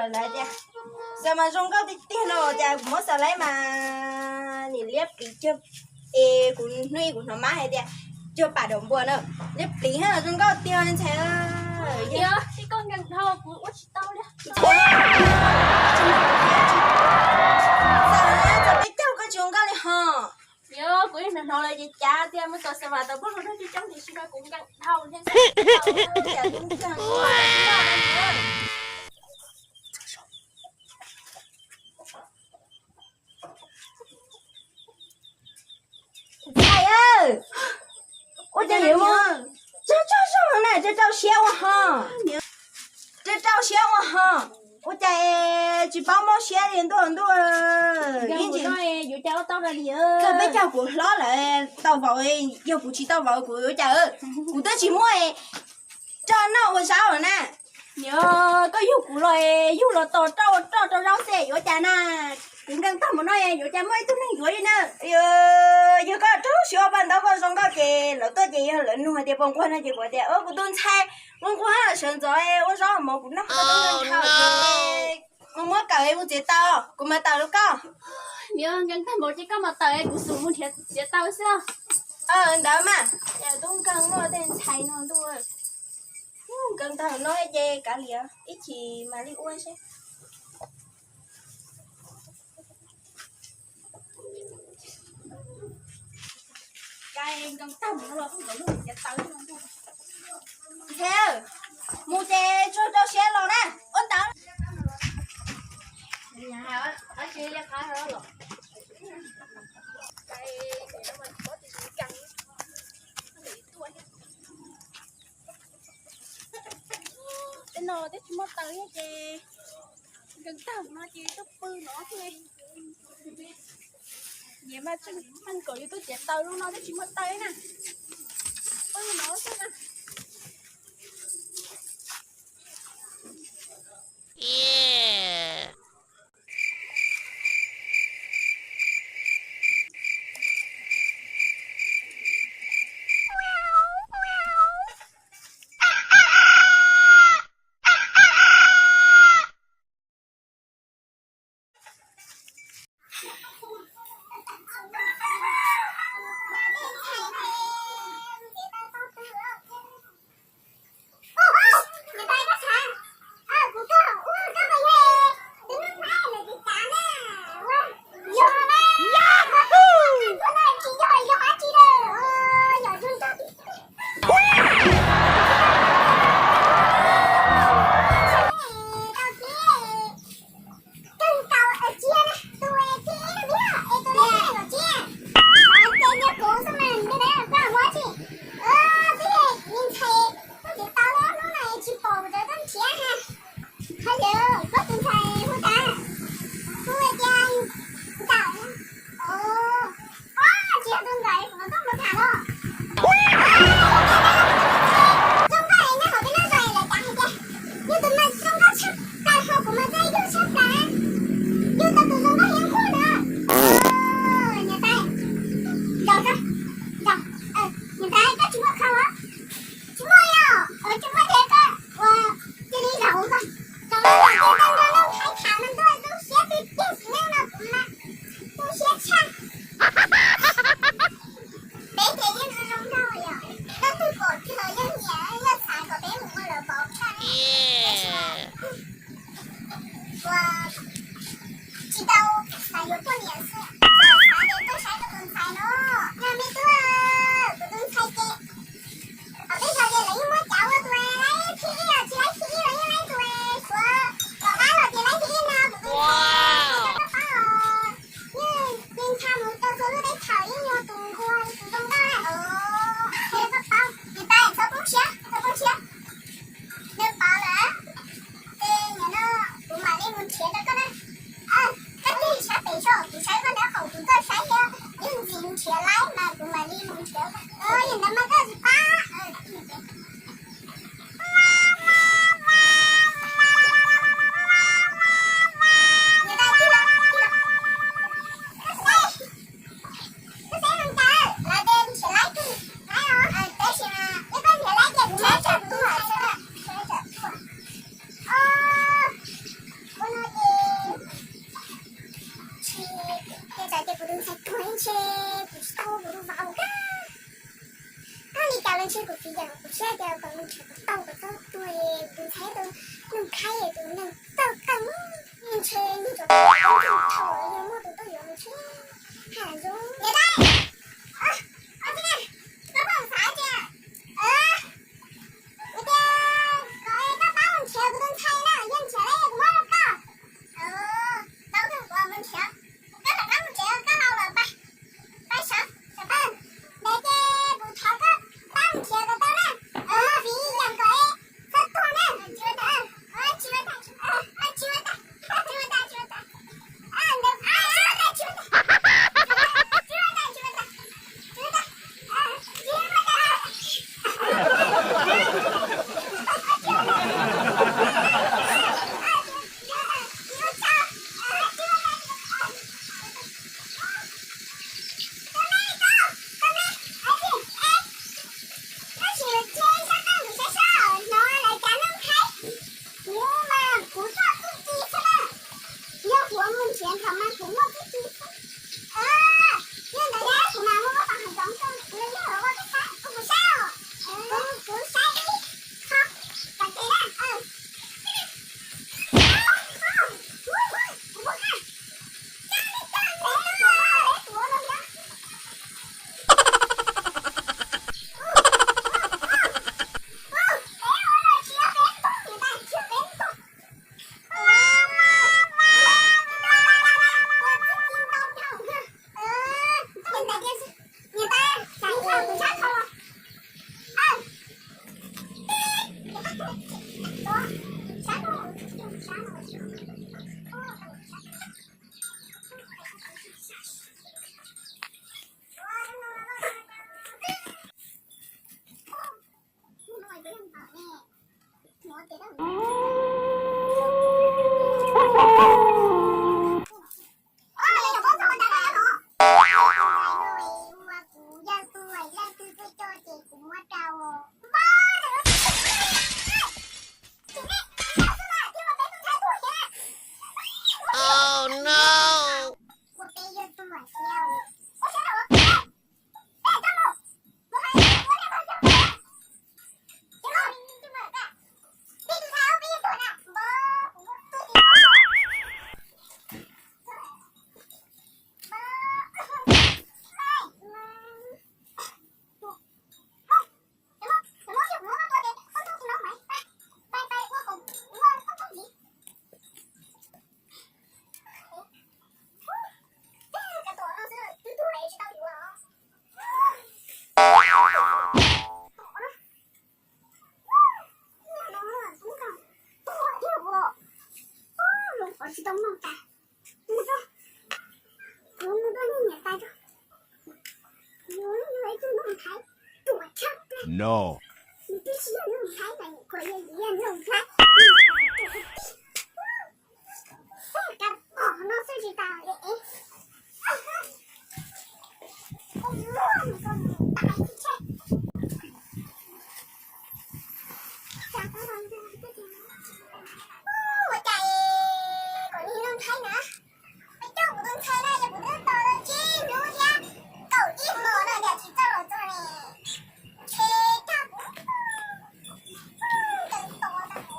Lawv tias, xav mas zoo nkauj tiag tiag no tias kuv muab xav lawm mas nim liab pliv cuag, es kuv hnub ib kuv hnov mab hais tias cuag pam daum npua na, liab pliv ha zoo nkauj tiag ntxhais. Yog koj nkees dhau kuv ua tsis tau li. Txawm peb caug koj tsis zoo nkauj li ho. Yog kuv hnov hnov lawv ces cav tias mus tom xav mas tau pab hlub coob coob tiam sis mas kuv nkees dhau thiab. Ntxhais, ua cas yuav mus tso tso zoo na, rau rau siab ua ho, rau rau siab ua ho, ua cas tsis paub mob siab li ntuj ntuj. Yuav cas ua tau li, koj peb caug kuv hlob lawm tau vauv, yog kuv tsis tau vauv kuv yuav cas, kuv twb tsis muaj roj noj ua zaub na. Niam, koj yug kuv los yug los tos roj ua roj rau zaub xwb yuav cas na. Kuv nkees tag mus no yuav cas muaj ib tug neeg yuav li na. Yog koj rau siab ua paj ntaub koj zoo nkauj ces lawv tuaj ces yog lawv nug hais tias puas nquag no ces kuv tias kuv tus ntxhais ua nquag sawv ntxov ua zaub mov kuv noj, koj tub nkees dhau ces mus muab kawm mus txiav taws, kuv mam tawm rau koj. Niam, nkees tag mus ces koj mam tawm, kuv xub mus nrhiav txiav taws xwb. Ntawd mas, tub nkees luaj tej ntxhais no ntuj. Nkees tag no ces kav liam ib chim mam li ua seb. Ntxhais, mus ces tsuag rau siab los na, ua ntawd. Tej no twb tsis muaj taws ces nkees tag no ces tuaj pw no thiab. Niam mas tseem meej kom yus tuaj txiav taws zoo no twb tsis muaj taws na. Pw no xwb na. Zoo nkauj es nyob hauv peb noj zog es lawv cav hais tias yus tus mas zoo nkauj tshaj plaws ho kuv mas txawj yug tshaj plaws, yug tau tus zoo nkauj hiab nkuaj na. Niam tais, zaum, zaum, niam tais koj tsis muaj qhov, tsis muaj li os, tsis muaj ces koj ua cia li zaum, zaum los zaum ces koj nrog neeg Thaib tham no ntuj, tu siab tiag tiag, sim neej no kuv mas tu siab tshaj. Peb ces yeej zoo zoo nraug yom, leej twg pom kiag los yeej nyiam, yeej xav kom peb mus ua lawv vauv tshaj. Ua tsis tau, xav yuav poj niam xwb, xav tias tuaj saib kuv tus ntxhais no, yog me tub, kuv tus ntxhais ces Peb txhais ces lawv yeej muab cav ua tus laib thib ib, tsis laib thib ib los yeej laib tus suav, kom pab los ces laib thib ib no kuv tus ntxhais, koj paub os. Yeej, yeej tshaj mus rau txhua lub teb chaws yeej yog tus nquag tus zoo nkauj na. Koj paub, niam tais txhob poob siab, txhob poob siab. Nws paub lawm, ces nim no kuv mam li mus nrhiav rau koj na. Koj tig sab pem zog, kuv saib koj nrab qaum kuv tuaj saib thiab, ib ntsis nrhiav laib mas kuv mam li mus nrhiav. Yog ntawd mas koj tsis pab. Ntshe kuv txiv yam kuv siab tias kom nws nrhiav kom tau kom txog tus tus ntxhais tus neeg khaib tus neeg txawj kawg, ntshe nws thaum yog muaj tus tuaj yuav ntshe haj zoo. Niam tais, koj pom xav tias, tias kom koj pab mus nrhiav kuv tus ntxhais na, yog nrhiav lawm kuv muab rau koj. Tau, kuv mus nrhiav, koj rov qab mus tsev, koj laus lawm, pab, pab sawv, sawv pab. Ntawd ces kuv thov koj pab mus nrhiav kom tau na. Vim yam kom txhob tuag na. Tab sis tsheb sab qab ntawm sab sab no lawv cav noj nqhaib, kuv mas kuv txoj txuj ci xwb na. Yog kuv mus nrhiav thaum mas kuv muaj txuj ci xwb. Yog ntawd yog kuv mas muaj muab pab hais cov koj kuv yog ua koj saib, kuv saib os. Kuv saib ib qho, kom tes na. No. Ua cas kuv niag noo nthaib na, peb coj kuv tus ntxhais na, yog kuv twb tos tau tsib hnub thiab kaum ib hmos no yog tsis txog los txog ne. Ntshe coj kuv,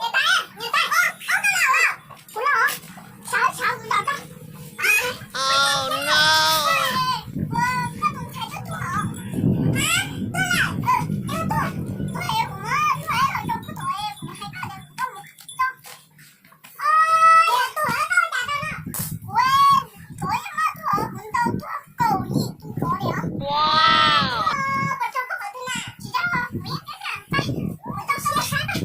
niam tais, niam tais, kuv los, sawv sawv kuv los tso. Koj tus ntxhais twb tuag los? Tuag lawm, tuag, tuag es kuv muab, tuag es los rau kuv tus, kuv hais koj tias kuv coj mus tso. Yog tuag koj ua cas tau no? Kuv, kuv yeej muab tuag, kuv ntaus tuag kaum yim tus tod li os. Koj tso koj qhov twg na, tsis tso kuv yeej tau siab sab na.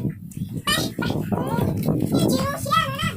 Yeej tsis zoo siab li na.